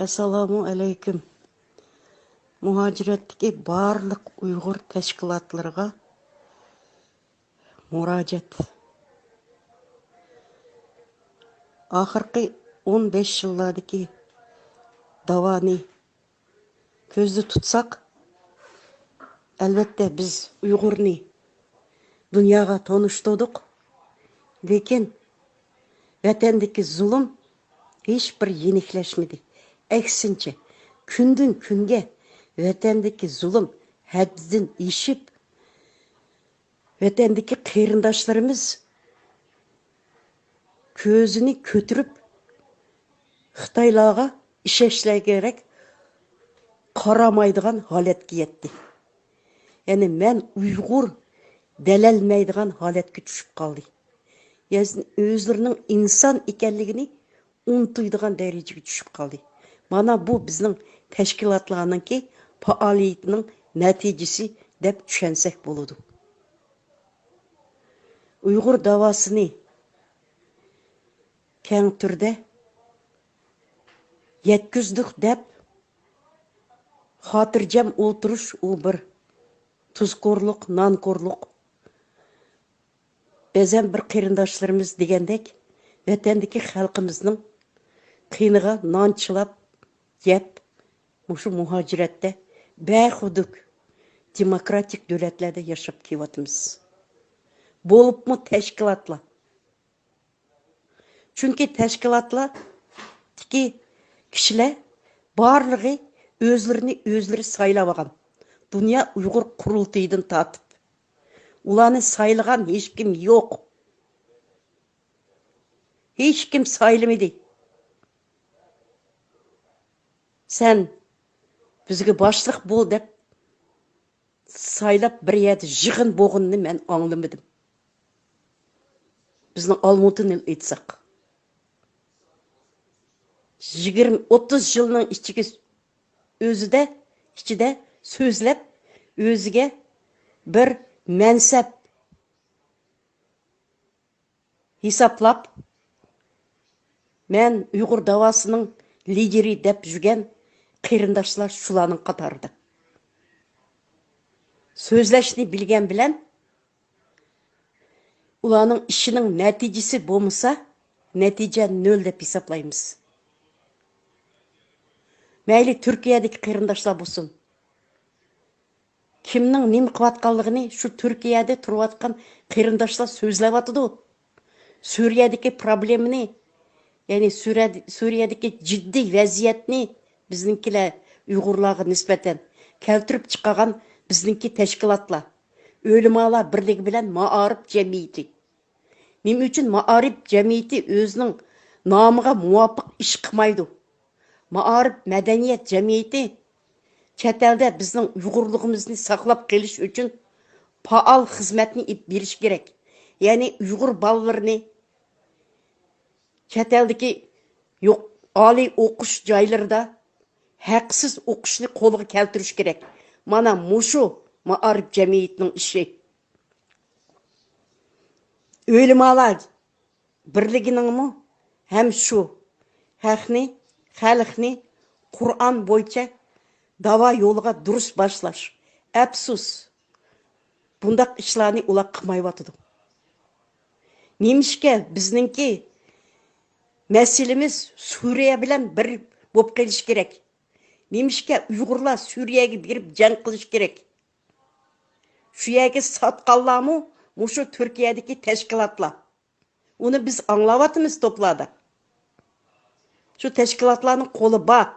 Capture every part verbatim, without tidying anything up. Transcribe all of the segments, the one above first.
ئەسسالامۇ ئەلەيكۇم. مۇھاجىرەتتىكى بارلىق ئۇيغۇر تەشكىلاتلىرىغا مۇراجىئەت. ئاخىرقى ئون بەش يىللاردىكى داۋانى كۆزدە تۇتساق، ئەلۋەتتە، بىز ئۇيغۇرنى دۇنياغا تونۇشتۇردۇق. لېكىن ۋەتەندىكى زۇلۇم ھېچ بىر يېنىكلەشمىدى. ئەكسىنچە، كۈندىن كۈنگە ۋەتەندىكى زۇلۇم ھەددىدىن ئېشىپ، ۋەتەندىكى قېرىنداشلىرىمىز كۆزىنى كۆتۈرۈپ، خىتايلارغا ئىشەنچلەرگە كېرەك قارىمايدىغان ھالەتكە يەتتى. يەنى مەن ئۇيغۇر دېيەلمەيدىغان ھالەتكە چۈشۈپ قالدى. يەنى ئۆزلىرىنىڭ ئىنسان ئىكەنلىكىنى ئۇنتۇيدىغان دەرىجىگە چۈشۈپ قالدى. مانا بۇ بىزنىڭ تەشكىلاتلارنىڭكى پائالىيىتىنىڭ نەتىجىسى دەپ چۈشەنسەك بولىدۇ. ئۇيغۇر داۋاسىنى كەڭ تۈردە يەتكۈزدۇق دەپ خاتىرجەم ئولتۇرۇش، ئۇ بىر تۇزكورلۇق، نانكورلۇق. بەزەن بىر قېرىنداشلىرىمىز دېگەندەك، ۋەتەندىكى خەلقىمىزنىڭ قېنىغا نان چىلاپ يەپ، مۇشۇ مۇھاجىرەتتە بەخۇدۇك دېموكراتىك دۆلەتلەردە ياشاپ كېلىۋاتىمىز. بولۇپمۇ تەشكىلاتلار. چۈنكى تەشكىلاتلاردىكى كىشىلەر بارلىقى ئۆزلىرىنى ئۆزلىرى سايلاۋالغان. دۇنيا ئۇيغۇر قۇرۇلتىيىدىن تارتىپ. ئۇلارنى سايلىغان ھېچكىم يوق. ھېچكىم سايلىمىدى. سەن بىزگە باشلىق بول دەپ سايلاپ بىر يەردە يىغىن بولغىنىنى مەن ئاڭلىمىدىم. بىزنىڭ ئالمۇتىنى ئېيتساق، يىگىرمە، ئوتتۇز يىلنىڭ ئىچىگە، ئۆزىدە، ئىچىدە سۆزلەپ، ئۆزىگە بىر مەنسەپ ھېسابلاپ، مەن ئۇيغۇر داۋاسىنىڭ لىدىرى دەپ يۈرگەن قېرىنداشلار شۇلارنىڭ قاتارىدا. سۆزلەشنى بىلگەن بىلەن ئۇلارنىڭ ئىشىنىڭ نەتىجىسى بولمىسا، نەتىجە نۆل دەپ ھېسابلايمىز. مەيلى تۈركىيەدىكى قېرىنداشلار بولسۇن، كىمنىڭ نېمە قىلىۋاتقانلىقىنى شۇ تۈركىيەدە تۇرۇۋاتقان قېرىنداشلار سۆزلەۋاتىدۇ. سۈرىيەدىكى پروبلېمىنى، يەنى سۈرە-، سۈرىيەدىكى جىددىي ۋەزىيەتنى بىزنىڭكىلەر ئۇيغۇرلارغا نىسبەتەن كەلتۈرۈپ چىقارغان بىزنىڭكى تەشكىلاتلار، ئۆلىمالار بىرلىكى بىلەن مائارىپ جەمئىيىتى. نېمە ئۈچۈن مائارىپ جەمئىيىتى ئۆزىنىڭ نامىغا مۇۋاپىق ئىش قىلمايدۇ؟ مائارىپ مەدەنىيەت جەمئىيىتى چەت ئەلدە بىزنىڭ ئۇيغۇرلۇقىمىزنى ساقلاپ قېلىش ئۈچۈن پائال خىزمەتنى ئېلىپ بېرىش كېرەك. يەنى ئۇيغۇر بالىلىرىنى چەت ئەلدىكى يۇق-، ئالىي ئوقۇش جايلىرىدا ھەقسىز ئوقۇشنى قولغا كەلتۈرۈش كېرەك. مانا مۇشۇ مائارىپ جەمئىيىتىنىڭ ئىشى. ئۆلىمالار بىرلىكىنىڭمۇ ھەم شۇ ھەقنى، خەلقنى قۇرئان بويىچە داۋا يولىغا دۇرۇس باشلاش. ئەپسۇس، بۇنداق ئىشلارنى ئۇلار قىلمايۋاتىدۇ. نېمىشقا بىزنىڭكى مەسىلىمىز سۈرىيە بىلەن بىر بولۇپ قېلىشى كېرەك؟ نېمىشقا ئۇيغۇرلار سۈرىيەگە بېرىپ جەڭ قىلىشى كېرەك؟ شۇ يەرگە ساتقانلارمۇ مۇشۇ تۈركىيەدىكى تەشكىلاتلار. ئۇنى بىز ئاڭلاۋاتىمىز توپلاردا. شۇ تەشكىلاتلارنىڭ قولى بار.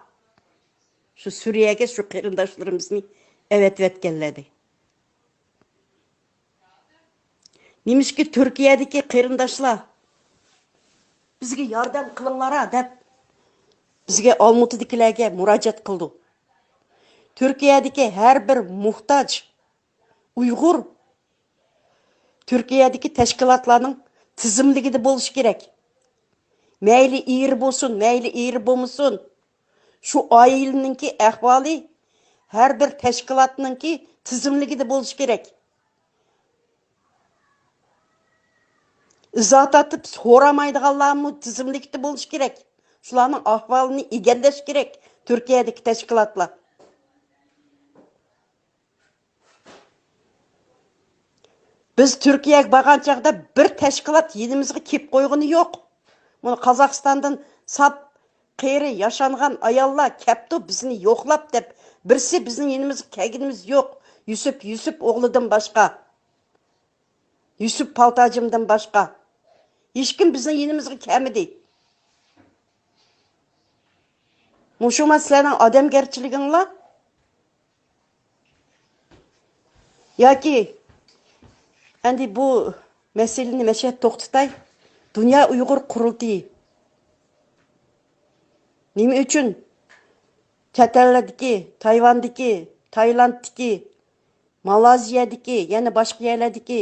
شۇ سۈرىيەگە شۇ قېرىنداشلىرىمىزنى ئەۋەتىۋەتكەنلەردە. نېمىشقا تۈركىيەدىكى قېرىنداشلار بىزگە ياردەم قىلىڭلارا دەپ بىزگە ئالمۇتىدىكىلەرگە مۇراجىئەت قىلدى. تۈركىيەدىكى ھەر بىر موھتاج ئۇيغۇر تۈركىيەدىكى تەشكىلاتلارنىڭ تىزىملىكىدە بولۇشى كېرەك. مەيلى ئېرى بولسۇن، مەيلى ئېرى بولمىسۇن، شۇ ئائىلىنىڭكى ئەھۋالى ھەر بىر تەشكىلاتنىڭكى تىزىملىكىدە بولۇشى كېرەك. ئىزا تارتىپ سورىمايدىغانلارمۇ تىزىملىكتە بولۇشى كېرەك. شۇلارنىڭ ئەھۋالىنى ئىگىلەش كېرەك. تۈركىيەدىكى تەشكىلاتلار. بىز تۈركىيەگە بارغان چاغدا بىر تەشكىلات يېنىمىزغا كېلىپ قويغىنى يوق. مانا قازاقىستاندىن ساپ قېرى ياشانغان ئاياللار كەپتۇ بىزنى يوقلاپ دەپ، بىرسى بىزنىڭ يېنىمىزغا كەلگىنىمىز يوق. يۈسۈپ، يۈسۈپ ئوغلىدىن باشقا، يۈسۈپ پالتاجىمدىن باشقا ھېچكىم بىزنىڭ يېنىمىزغا كەلمىدى. مۇشۇما سىلەرنىڭ ئادەمگەرچىلىكىڭلار؟ ياكى ئەمدى بۇ مەسىلىنى مەشەدە توختىتاي. دۇنيا ئۇيغۇر قۇرۇلتىيى نېمە ئۈچۈن چەت ئەللەردىكى، تايۋاندىكى، تايلاندتىكى، مالايزىيەدىكى، يەنە باشقا يەرلەردىكى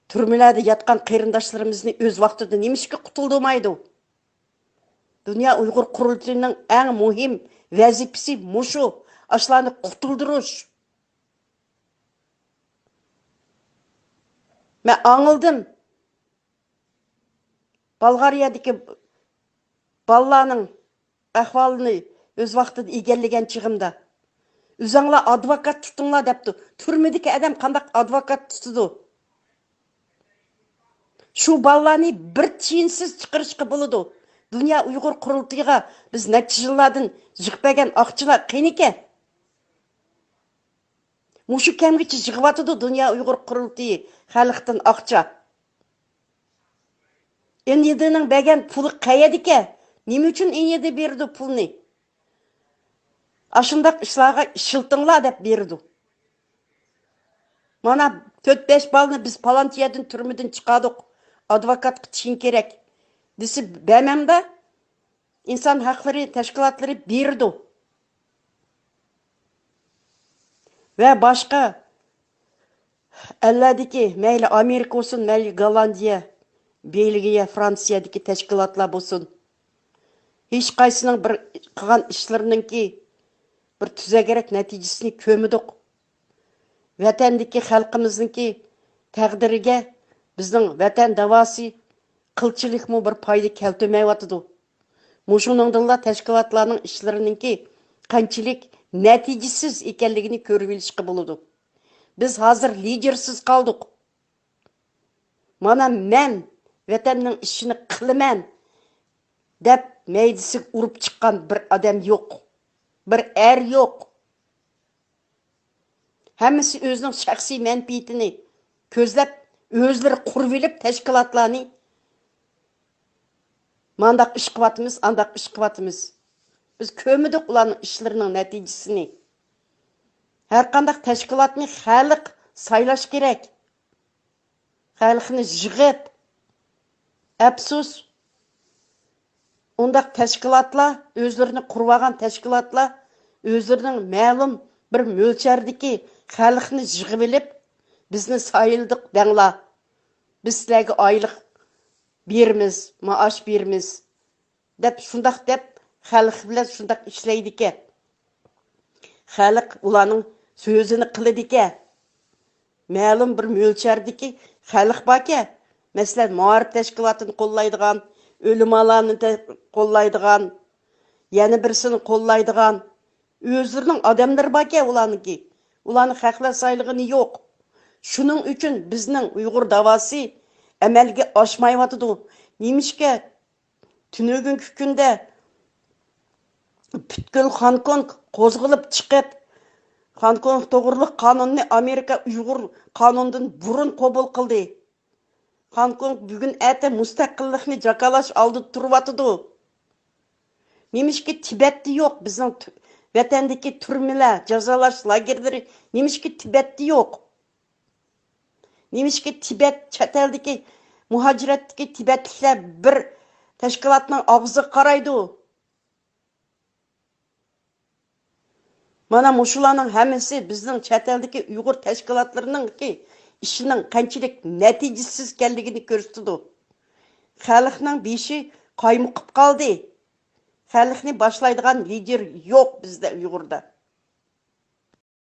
تۈرمىلەردە ياتقان قېرىنداشلىرىمىزنى ئۆز ۋاقتىدا نېمىشقا قۇتۇلدۇرمايدۇ؟ دۇنيا ئۇيغۇر قۇرۇلتىيىنىڭ ئەڭ مۇھىم ۋەزىپىسى مۇشۇ، ئاشۇلارنى قۇتۇلدۇرۇش. مەن ئاڭلىدىم، بۇلغارىيەدىكى بالىلارنىڭ ئەھۋالىنى ئۆز ۋاقتىدا ئىگىلىگەن چېغىمدا، ئۆزۈڭلار ئادۋوكات تۇتۇڭلار دەپتۇ. تۈرمىدىكى ئادەم قانداق ئادۋوكات تۇتىدۇ؟ شۇ بالىلارنى بىر تىيىنسىز چىقىرىشقا بولىدۇ. دۇنيا ئۇيغۇر قۇرۇلتىيىغا بىز نەچچە يىللاردىن يىغىپ بەرگەن ئاقچىلار قېنىكەن؟ مۇشۇ كەمگىچە يىغىۋاتىدۇ دۇنيا ئۇيغۇر قۇرۇلتىيى خەلقتىن ئاقچا. ئېن ي دنىڭ بەرگەن پۇلى قەيەردىكەن؟ نېمە ئۈچۈن ئېن ي د بېرىدۇ پۇلنى؟ ئاشۇنداق ئىشلارغا ئىشلىتىڭلار دەپ بېرىدۇ. مانا تۆت بەش بالىنى بىز پالانچى يەردىن تۈرمىدىن چىقاردۇق، ئادۋوكاتقا تىيىن كېرەك دېسە بەرمەمدۇ؟ ئىنسان ھەقلىرى تەشكىلاتلىرى بېرىدۇ. ۋە باشقا ئەللەردىكى، مەيلى ئامېرىكا بولسۇن، مەيلى گوللاندىيە، بېلگىيە، فرانسىيەدىكى تەشكىلاتلار بولسۇن، ھېچقايسىنىڭ بىر قىلغان ئىشلىرىنىڭكى بىر تۈزەكرەك نەتىجىسىنى كۆرمىدۇق. ۋەتەندىكى خەلقىمىزنىڭكى تەقدىرىگە بىزنىڭ ۋەتەن داۋاسى قىلچىلىكمۇ بىر پايدا كەلتۈرمەيۋاتىدۇ. مۇشۇنىڭدىنلا تەشكىلاتلارنىڭ ئىشلىرىنىڭكى قانچىلىك نەتىجىسىز ئىكەنلىكىنى كۆرۈۋېلىشقا بولىدۇ. بىز ھازىر لىدېرسىز قالدۇق. مانا مەن ۋەتەننىڭ ئىشىنى قىلىمەن دەپ مەيدىسىگە ئۇرۇپ چىققان بىر ئادەم يوق. بىر ئەر يوق. ھەممىسى ئۆزىنىڭ شەخسىي مەنپەئىتىنى كۆزلەپ، ئۆزلىرى قۇرۇۋېلىپ تەشكىلاتلارنى مانداق ئىش قىلىۋاتىمىز، ئانداق ئىش قىلىۋاتىمىز. بىز كۆرمىدۇق ئۇلارنىڭ ئىشلىرىنىڭ نەتىجىسىنى. ھەرقانداق تەشكىلاتنى خەلق سايلاش كېرەك. خەلقنى يىغىپ، ئەپسۇس، ئۇنداق تەشكىلاتلار، ئۆزلىرىنى قۇرۇۋالغان تەشكىلاتلار ئۆزلىرىنىڭ مەلۇم بىر مۆلچەردىكى خەلقنى يىغىۋېلىپ، بىزنى سايلىدۇق دەڭلار، بىز سىلەرگە ئايلىق بېرىمىز، مائاش بېرىمىز دەپ، شۇنداق دەپ خەلق بىلەن شۇنداق ئىشلەيدىكەن. خەلق ئۇلارنىڭ سۆزىنى قىلىدىكەن. مەلۇم بىر مۆلچەردىكى خەلق باركەن. مەسىلەن، مائارىپ تەشكىلاتىنى قوللايدىغان، ئۆلىمالارنى تە-، قوللايدىغان، يەنە بىرسىنى قوللايدىغان، ئۆزلىرىنىڭ ئادەملىرى باركەن ئۇلارنىڭكى. ئۇلارنى خەقلەر سايلىغىنى يوق. شۇنىڭ ئۈچۈن بىزنىڭ ئۇيغۇر داۋاسى ئەمەلگە ئاشمايۋاتىدۇ. نېمىشقا؟ تۈنۈگۈنكى كۈندە پۈتكۈل خانكونگ قوزغىلىپ چىقىپ، خانكونگ توغرۇلۇق قانۇننى ئامېرىكا ئۇيغۇر قانۇنىدىن بۇرۇن قوبۇل قىلدى. خانكونگ بۈگۈن ئەتە مۇستەقىللىقنى جاكارلاش ئالدىدا تۇرۇۋاتىدۇ. نېمىشقا تىبەتتە يوق؟ بىزنىڭ تۈ-، ۋەتەندىكى تۈرمىلەر، جازالاش لاگېرلىرى نېمىشقا تىبەتتە يوق؟ نېمىشقا تىبەت، چەت ئەلدىكى، مۇھاجىرەتتىكى تىبەتلىكلەر بىر تەشكىلاتنىڭ ئاغزىغا قارايدۇ؟ مانا مۇشۇلارنىڭ ھەممىسى بىزنىڭ چەت ئەلدىكى ئۇيغۇر تەشكىلاتلىرىنىڭكى ئىشىنىڭ قانچىلىك نەتىجىسىز ئىكەنلىكىنى كۆرسىتىدۇ. خەلقنىڭ بېشى قايمۇقۇپ قالدى. خەلقنى باشلايدىغان لىدېر يوق بىزدە، ئۇيغۇردا.